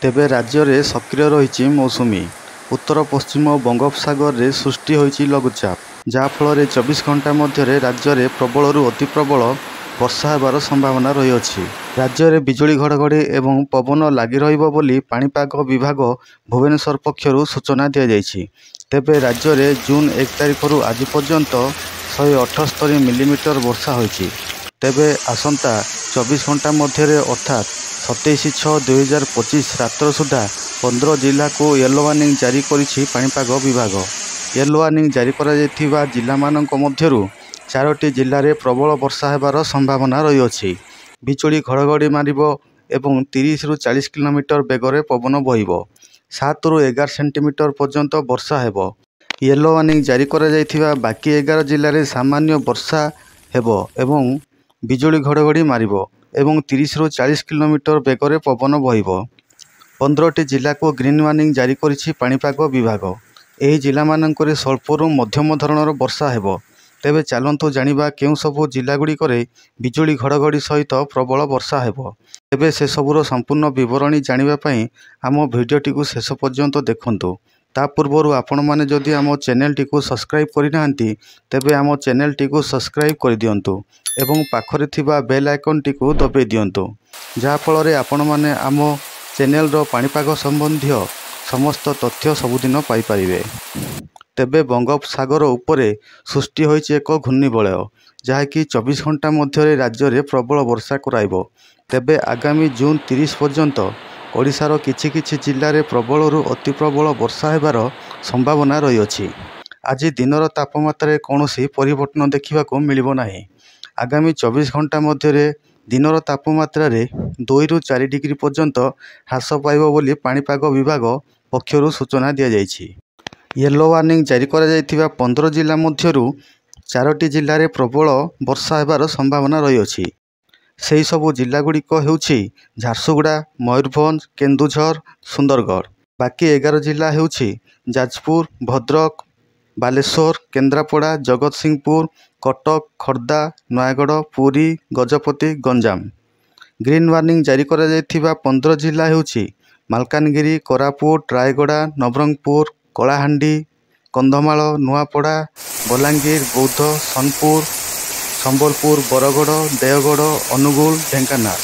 ତେବେ ରାଜ୍ୟରେ ସକ୍ରିୟ ରହିଛି ମୌସୁମୀ। ଉତ୍ତର ପଶ୍ଚିମ ବଙ୍ଗୋପସାଗରରେ ସୃଷ୍ଟି ହୋଇଛି ଲଘୁଚାପ। ଯାହାଫଳରେ 24 ଘଣ୍ଟା ମଧ୍ୟରେ ରାଜ୍ୟରେ ପ୍ରବଳରୁ ଅତି ପ୍ରବଳ ବର୍ଷା ହେବାର ସମ୍ଭାବନା ରହିଅଛି। ରାଜ୍ୟରେ ବିଜୁଳି ଘଡ଼ଘଡ଼ି ଏବଂ ପବନ ଲାଗି ରହିବ ବୋଲି ପାଣିପାଗ ବିଭାଗ ଭୁବନେଶ୍ୱର ପକ୍ଷରୁ ସୂଚନା ଦିଆଯାଇଛି। ତେବେ ରାଜ୍ୟରେ ଜୁନ୍ 1 ତାରିଖରୁ ଆଜି ପର୍ଯ୍ୟନ୍ତ 178 ମିଲିମିଟର ବର୍ଷା ହୋଇଛି। ତେବେ ଆସନ୍ତା 24 ଘଣ୍ଟା ମଧ୍ୟରେ ଅର୍ଥାତ୍ 27/6/2025 ରାତ୍ର ସୁଦ୍ଧା 15 ଜିଲ୍ଲାକୁ ୟେଲୋ ୱାର୍ଣ୍ଣିଂ ଜାରି କରିଛି ପାଣିପାଗ ବିଭାଗ। ୟେଲୋ ୱାର୍ଣ୍ଣିଂ ଜାରି କରାଯାଇଥିବା ଜିଲ୍ଲାମାନଙ୍କ ମଧ୍ୟରୁ 4ଟି ଜିଲ୍ଲାରେ ପ୍ରବଳ ବର୍ଷା ହେବାର ସମ୍ଭାବନା ରହିଅଛି। ବିଜୁଳି ଘଡ଼ଘଡ଼ି ମାରିବ ଏବଂ 30ରୁ 40 କିଲୋମିଟର ବେଗରେ ପବନ ବହିବ। 7ରୁ 11 ସେଣ୍ଟିମିଟର ପର୍ଯ୍ୟନ୍ତ ବର୍ଷା ହେବ। ୟେଲୋ ୱାର୍ଣ୍ଣିଂ ଜାରି କରାଯାଇଥିବା ବାକି 11 ଜିଲ୍ଲାରେ ସାମାନ୍ୟ ବର୍ଷା ହେବ ଏବଂ ବିଜୁଳି ଘଡ଼ଘଡ଼ି ମାରିବ ଏବଂ 30ରୁ 40 କିଲୋମିଟର ବେଗରେ ପବନ ବହିବ। 15ଟି ଜିଲ୍ଲାକୁ ଗ୍ରୀନ୍ ୱାର୍ଣ୍ଣିଂ ଜାରି କରିଛି ପାଣିପାଗ ବିଭାଗ। ଏହି ଜିଲ୍ଲାମାନଙ୍କରେ ସ୍ୱଳ୍ପରୁ ମଧ୍ୟମ ଧରଣର ବର୍ଷା ହେବ। ତେବେ ଚାଲନ୍ତୁ ଜାଣିବା କେଉଁ ସବୁ ଜିଲ୍ଲାଗୁଡ଼ିକରେ ବିଜୁଳି ଘଡ଼ଘଡ଼ି ସହିତ ପ୍ରବଳ ବର୍ଷା ହେବ। ତେବେ ସେସବୁର ସମ୍ପୂର୍ଣ୍ଣ ବିବରଣୀ ଜାଣିବା ପାଇଁ ଆମ ଭିଡ଼ିଓଟିକୁ ଶେଷ ପର୍ଯ୍ୟନ୍ତ ଦେଖନ୍ତୁ। ତା ପୂର୍ବରୁ ଆପଣମାନେ ଯଦି ଆମ ଚ୍ୟାନେଲଟିକୁ ସବସ୍କ୍ରାଇବ୍ କରିନାହାନ୍ତି, ତେବେ ଆମ ଚ୍ୟାନେଲଟିକୁ ସବସ୍କ୍ରାଇବ୍ କରିଦିଅନ୍ତୁ ଏବଂ ପାଖରେ ଥିବା ବେଲ୍ ଆଇକନ୍ଟିକୁ ଦବାଇ ଦିଅନ୍ତୁ, ଯାହାଫଳରେ ଆପଣମାନେ ଆମ ଚ୍ୟାନେଲର ପାଣିପାଗ ସମ୍ବନ୍ଧୀୟ ସମସ୍ତ ତଥ୍ୟ ସବୁଦିନ ପାଇପାରିବେ। ତେବେ ବଙ୍ଗୋପସାଗର ଉପରେ ସୃଷ୍ଟି ହୋଇଛି ଏକ ଘୂର୍ଣ୍ଣିବଳୟ, ଯାହାକି 24 ଘଣ୍ଟା ମଧ୍ୟରେ ରାଜ୍ୟରେ ପ୍ରବଳ ବର୍ଷା କରାଇବ। ତେବେ ଆଗାମୀ ଜୁନ୍ 30 ପର୍ଯ୍ୟନ୍ତ ଓଡ଼ିଶାର କିଛି କିଛି ଜିଲ୍ଲାରେ ପ୍ରବଳରୁ ଅତି ପ୍ରବଳ ବର୍ଷା ହେବାର ସମ୍ଭାବନା ରହିଅଛି। ଆଜି ଦିନର ତାପମାତ୍ରାରେ କୌଣସି ପରିବର୍ତ୍ତନ ଦେଖିବାକୁ ମିଳିବ ନାହିଁ। ଆଗାମୀ 24 ଘଣ୍ଟା ମଧ୍ୟରେ ଦିନର ତାପମାତ୍ରାରେ 2ରୁ 4 ଡିଗ୍ରୀ ପର୍ଯ୍ୟନ୍ତ ହ୍ରାସ ପାଇବ ବୋଲି ପାଣିପାଗ ବିଭାଗ ପକ୍ଷରୁ ସୂଚନା ଦିଆଯାଇଛି। ୟେଲୋ ୱାର୍ଣ୍ଣିଂ ଜାରି କରାଯାଇଥିବା 15 ଜିଲ୍ଲା ମଧ୍ୟରୁ 4ଟି ଜିଲ୍ଲାରେ ପ୍ରବଳ ବର୍ଷା ହେବାର ସମ୍ଭାବନା ରହିଅଛି। ସେହିସବୁ ଜିଲ୍ଲାଗୁଡ଼ିକ ହେଉଛି ଝାରସୁଗୁଡ଼ା, ମୟୂରଭଞ୍ଜ, କେନ୍ଦୁଝର, ସୁନ୍ଦରଗଡ଼। ବାକି 11 ଜିଲ୍ଲା ହେଉଛି ଯାଜପୁର, ଭଦ୍ରକ, ବାଲେଶ୍ୱର, କେନ୍ଦ୍ରାପଡ଼ା, ଜଗତସିଂହପୁର, କଟକ, ଖୋର୍ଦ୍ଧା, ନୟାଗଡ଼, ପୁରୀ, ଗଜପତି, ଗଞ୍ଜାମ। ଗ୍ରୀନ୍ ୱାର୍ଣ୍ଣିଂ ଜାରି କରାଯାଇଥିବା 15 ଜିଲ୍ଲା ହେଉଛି ମାଲକାନଗିରି, କୋରାପୁଟ, ରାୟଗଡ଼ା, ନବରଙ୍ଗପୁର, କଳାହାଣ୍ଡି, କନ୍ଧମାଳ, ନୂଆପଡ଼ା, ବଲାଙ୍ଗୀର, ବୌଦ୍ଧ, ସୋନପୁର, ସମ୍ବଲପୁର, ବରଗଡ଼, ଦେଓଗଡ଼, ଅନୁଗୁଳ, ଢେଙ୍କାନାଳ।